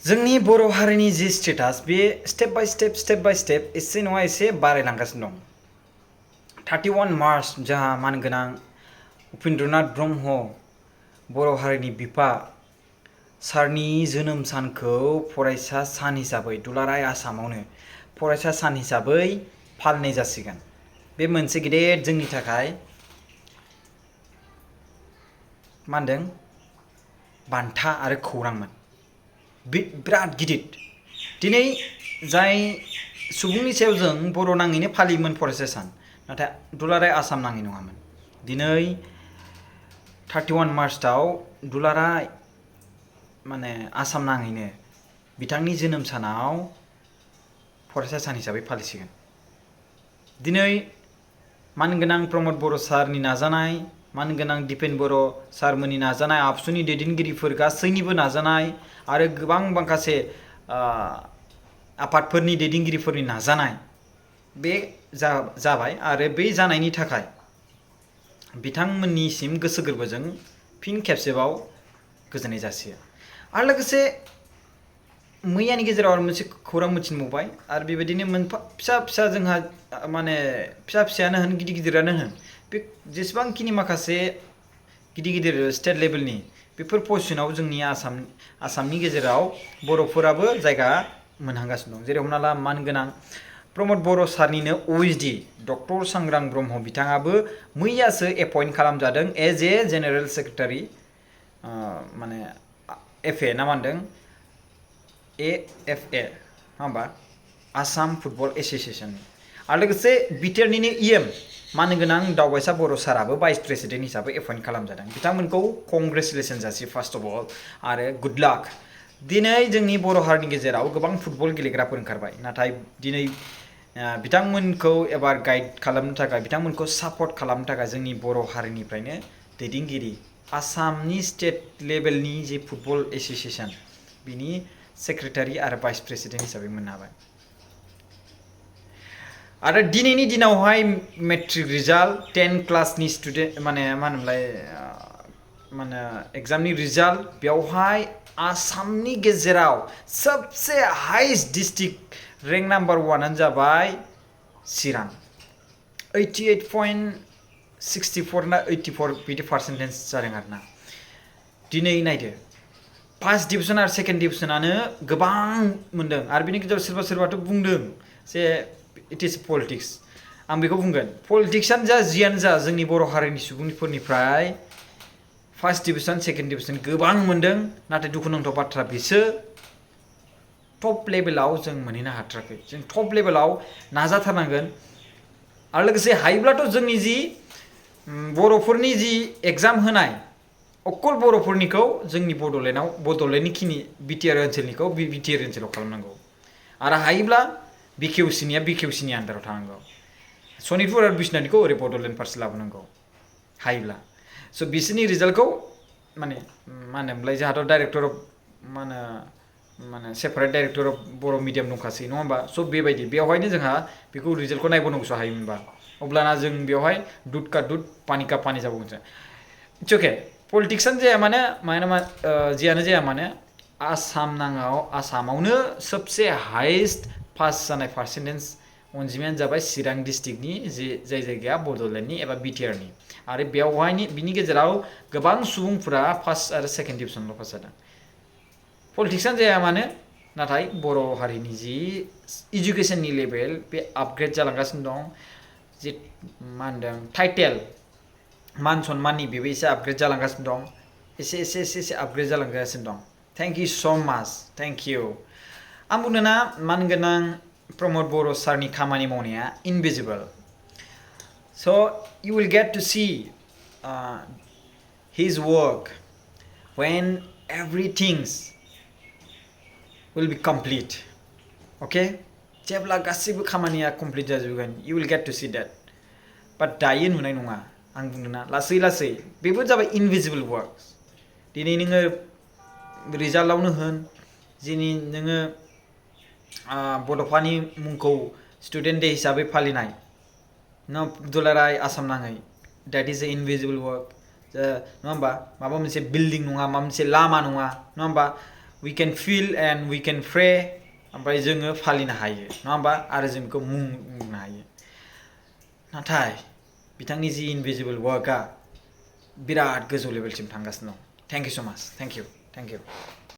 जोंनि बर' हारिनि जि स्टेटास बे स्टेप बाय स्टेप एसे नङा एसे बारायलांगासिनो दं। 31 मार्च जोंहा मानगोनां उपेन्द्रनाथ ब्रह्म बर' हारिनि बिफा सारनि जोनोम सानखौ फरायसा सान हिसाबै दुलाराय आसामावनो फरायसा सान हिसाबै फालिनाय जासिगोन। बे मोनसे गिदिर जोंनि थाखाय मा होनदों बान्था आरो खौरांमोन। बिराद गिदिर दिनै जाय सुबुंनि सायाव जों बर' नाङैनो फालियोमोन फरायसा सान, नाथाय दुलाराय आसाम नाङै नङामोन। दिनै 31 मार्चआव दुलाराय माने आसाम नाङैनो बिथांनि जोनोम सानाव फरायसा सान हिसाबै फालिसिगोन। दिनै मानगोनां प्रमद बर' सारनि नाजानाय, मानगोनां दिपेन बर' सारमोननि नाजानाय, आबसुनि दैदेनगिरिफोर गासैनिबो नाजानाय आरो गोबां माखासे आफादफोरनि दैदेनगिरिफोरनि नाजानाय बे जाबाय आरो बे जानायनि थाखाय बिथांमोननिसिम गोसो गोरबोजों फिन खेबसेबाव गोजोननाय जासियो। आरो लोगोसे मैयानि गेजेराव आरो मोनसे खौरां मिथिनोबावबाय आरो बेबायदिनो मोनफा फिसा जोंहा माने फिसायानो होन गिदिरानो होन बे जेसेबांखिनि माखासे गिदिर स्टेट लेभेलनि बेफोर पजिशनाव जोंनि आसामनि गेजेराव बर'फोराबो जायगा मोनहांगासिनो दं। जेरै हमना ला मानगोनां प्रमद बर' सारनिनो OSD डक्टर सांग्रां ब्रह्म बिथाङाबो मैयासो appoint खालामजादों as a general secretary माने FA ना मा होनदों AFA नङा होमबा आसाम फुटबल एस'सिएशन। आरो लोगोसे बिटिआरनिनो EM मानगोनां दावबायसा बर' साराबो भाइस प्रेसिडेन्ट हिसाबै एपइन्ट खालामजादों। बिथांमोनखौ कंग्रेचुलेसन जासियो फार्स्ट अफ अल आरो गुड लाक। दिनै जोंनि बर' हारिनि गेजेराव गोबां फुटबल गेलेग्राफोर ओंखारबाय, नाथाय दिनै बिथांमोनखौ एबार गाइड खालामनो थाखाय बिथांमोनखौ सापर्ट खालामनो थाखाय जोंनि बर' हारिनिफ्रायनो दैदेनगिरि आसामनि स्टेट लेभेलनि जे फुटबल एस'सिएशन बिनि सेक्रेटारि आरो भाइस प्रेसिडेन्ट हिसाबै मोननो हाबाय। आरो दिनैनि दिनावहाय मेट्रिक रिजाल्ट 10 क्लासनि स्टुडेन्ट माने मा होनोमोनलाय माने एग्जामनि रिजाल्ट बेवहाय आसामनि गेजेराव सबसे हाइस्ट डिस्ट्रिक्ट रेंक नाम्बार 1 जाबाय चिरां। 88.64 ना 84 बिदि पार्सेन्टेज जादों आरोना। दिनै नायदो फार्स्ट डिभिजन आरो सेकेन्ड डिभिजनानो गोबां मोनदों आरो बिनि गेजेराव सोरबाथ' बुंदों जे इट इज पलिटिक्स। आं बेखौ बुंगोन पलिटिक्सआनो जा जियानो जा जोंनि बर' हारिनि सुबुंफोरनिफ्राय फार्स्ट डिभिजन सेकेन्ड डिभिजन गोबां मोनदों, नाथाय दुखुनांथाव बाथ्रा बिसोर टप लेभेलाव जों मोनहैनो हाथाराखै। जों टप लेभेलाव नाजाथारनांगोन आरो लोगोसे हायोब्लाथ' जोंनि जि बर'फोरनि जि एग्जाम होनाय अकल बर'फोरनिखौ जोंनि बड'लेण्डनिखिनि बिटिआर ओनसोलनिखौ बिटिआर ओनसोलाव खालामनांगौ आरो हायोब्ला बिखेवसिनिया बिखेवसिनि आन्दाराव थानांगौ। सनितपुर आरो बिश्नाथनिखौ ओरै बड'लेण्ड फारसे लाबोनांगौ हायोब्ला। स' बिसोरनि रिजाल्टखौ माने मा होनोमोनलाय जोंहाथ' डाइरेक्टर अफ माने separate director of Boro' medium दंखासै नङा होमबा। स' बेबायदि बेवहायनो जोंहा बेखौ रिजाल्टखौ नायबावनांगौसो हायोमोनबा, अब्लाना जों बेवहाय दुध का दुध पानि का पानि जाबावगोन जों। इट्स अके पलिटिक्सआनो जाया मानो जियानो जाया मानो आसामावनो सबसे हाइस्ट पास जानाय पार्सेन्टेज अनजिमायानो जाबाय चिरां डिस्ट्रिक्टनि जाय जायगाया बड'लेण्डनि एबा बिटिआरनि आरो बेवहायनि बिनि गेजेराव गोबां सुबुंफोरा फार्स्ट आरो सेकेन्ड डिभिजनल' पास जादों। पलिटिक्सआनो जाया मानो नाथाय बर' हारिनि जि इडुकेसननि लेभेल बे आपग्रेड जालांगासिनो दं। जि मा होनदों टाइटेल मान सन्माननि बेबो एसे आपग्रेड जालांगासिनो दं, एसे आपग्रेड जालांगासिनो दं। थेंक इउ स' माच, थेंक इउ। आं बुंनोना मानगोनां प्रमद बर' सारनि खामानि मावनाया इनभिजिबल। स' you will get to see his work when everything will be complete. Okay? जेब्ला गासैबो खामानिया कमप्लिट जाजोबगोन you will get to see that. बाट दायो नुनाय नङा। आं बुंदोंना लासै बेबो जाबाय इनभिजिबल वर्क। दिनै नोङो रिजाल्टआवनो होन दिनै नोङो बड'फानि मुंखौ स्टुडेन्ट डे हिसाबै फालिनाय दुलाराय आसाम नाङै द्याट इज ए इनभिजिबल वर्क नङा होमबा। माबा मोनसे बिल्डिं नङा, माबा मोनसे लामा नङा होमबा, we can feel and we can pray ओमफ्राय जोङो फालिनो हायो नङा होमबा आरो जों बेखौ मुं बुंनो हायो नाथाय बिथांनि जि इनभिजिबल वर्कआ बिराद गोजौ लेभेलसिम थांगासिनो दं थेंक इउ सो माच थेंक इउ